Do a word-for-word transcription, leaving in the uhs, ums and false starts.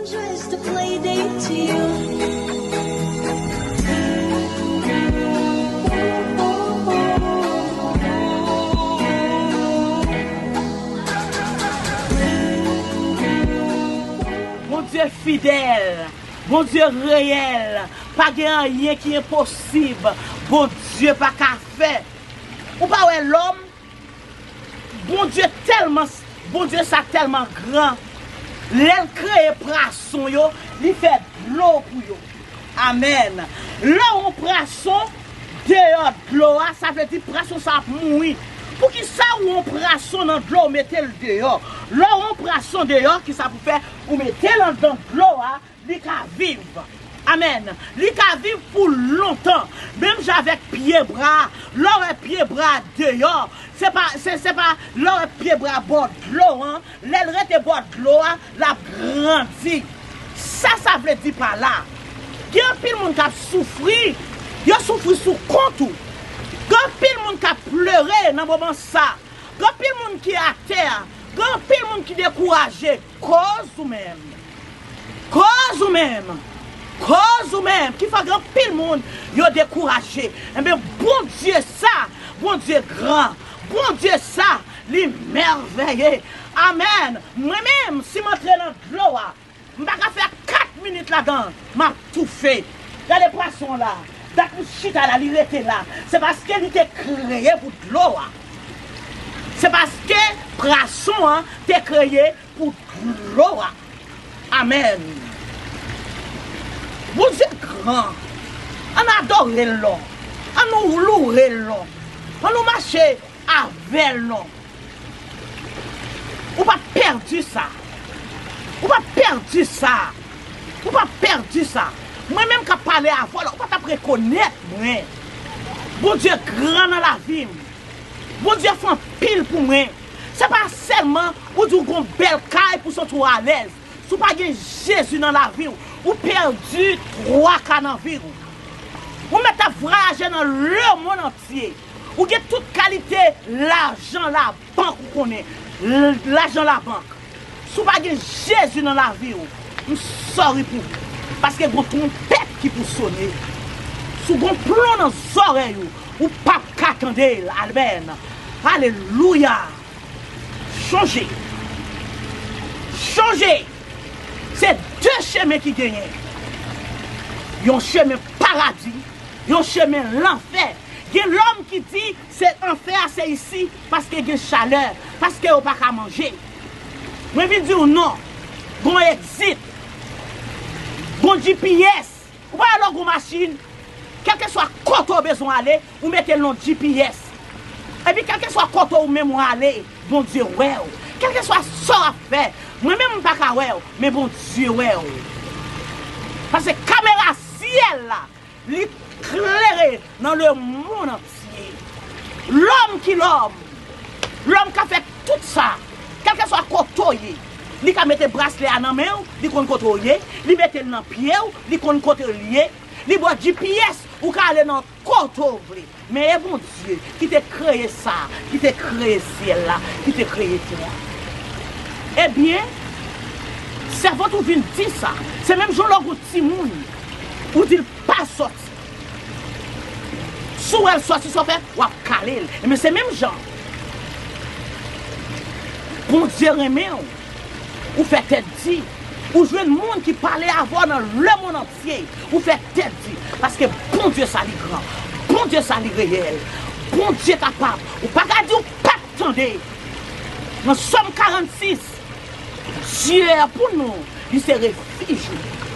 Just a play date to you. Bondye fidèl, Bondye reyèl, pa gen anyen ki enposib Bondye pa ka fè. Ou pa wè lòm? Bondye tèlman, Bondye sa tèlman gran. Lè l kreye prason yo, li fè dlo pou yo. Amèn. Lè w wè yon prason deyò dlo a, sa vle di prason sa ap mouri. Poukisa w wè yon prason nan dlo, w mete l deyò? Lè w wè yon prason deyò, kisa pou fè? Ou mete l anndan dlo a, li ka viv. Amèn. Li ka viv pou lontan. Menm jan avèk pyebwa. Lè w wè pyebwa deyò, se pa, se, se pa lè w wè pyebwa bò dlo an, lè l rete bò dlo a, l ap grandi. Sa sa vle di pa la? Gen anpil moun k ap soufri, yo soufri sou kont ou. Gen anpil moun k ap plere nan moman sa. Gen anpil moun ki atè a. Gen anpil moun ki dekouraje. Koz ou menm. Koz ou menm. Koz ou menm. Ki fè gen anpil moun yo dekouraje. Enben, Bondye sa, Bondye gran. Bondye sa, li mèvèye. Amèn. Mwen menm, si m antre nan dlo a, m pa ka fè kat minit ladan, m ap toufe. Gade pwason la. Dat m chita la, li rete la. Se paske li te kreye pou dlo a. Se paske pwason an te kreye pou dlo a. Amèn. Bondye gran. Ann adore l non. Ann nou louwe l non. Ann nou mache avè l non. Ou p ap pèdi sa. Ou p ap pèdi sa. Ou p ap pèdi sa. Mwen menm k ap pale avè w la, ou pa t ap rekonèt mwen. Bondye gran nan lavi m. Bondye fè anpil pou mwen. Se pa sèlman ou di w gon bèl kay pou w santi w alèz. Si w pa gen Jezi nan lavi w, ou pèdi twa ka nan vi w. Ou mèt ap vwayaje nan lemonn antye. Ou gen tout kalite lajan labank ou konnen. L-, lajan labank. Si w pa gen Jezi nan lavi w, m sòri pou ou. Paske gon twonpèt ki pou sone. Si w gon plon nan zòrèy ou, ou p ap ka tande l. Amèn. Alelouya. Chonje. Chonje. Se de chemen ki genyen. Yon chemen paradi, yon chemen lanfè. Gen lòm ki di se anfè a se isi paske gen chalè, paske yo pa ka manje. Mwen vin di w non. Gon egzit. Gon G P S. Ou pa wè lè w gon machin, kèlkeswa kote w bezwen ale, ou mete l nan G P S. Epi kèlkeswa kote ou menm w ale, Bondye wè w. Kèlkeswa sa w ap fè, mwen menm m pa ka wè w, men Bondye wè w. Paske kamera syèl la, li klere nan lemonn antye. Lòm ki lòm, lòm ka fè tout sa, kèlkeswa kote w ye. Li ka mete braslè a nan men w, li konn kote w ye. Li mete l nan pye w, li konn kote l ye. Li ba w G P S, ou ka ale nan kote w vle. Men e Bondye ki te kreye sa, ki te kreye syèl la, ki te kreye tè a. Ebyen, sèvant ou vin di sa. Se menm jan lè w gon timoun, ou di l pa sòti. Si w wè l sòti, sa w fè, w ap kale l. Ebyen, se menm jan. Bondye renmen w. Ou fè tèt di. Ou jwenn moun ki pale avè w nan lemonn antye. Ou fè tèt di. Paske Bondye sa li gran. Bondye sa li reyèl. Bondye kapab. Ou pa ka di ou p ap tande. Nan Sòm karannsis, Dye a pou nou, li se refij nou.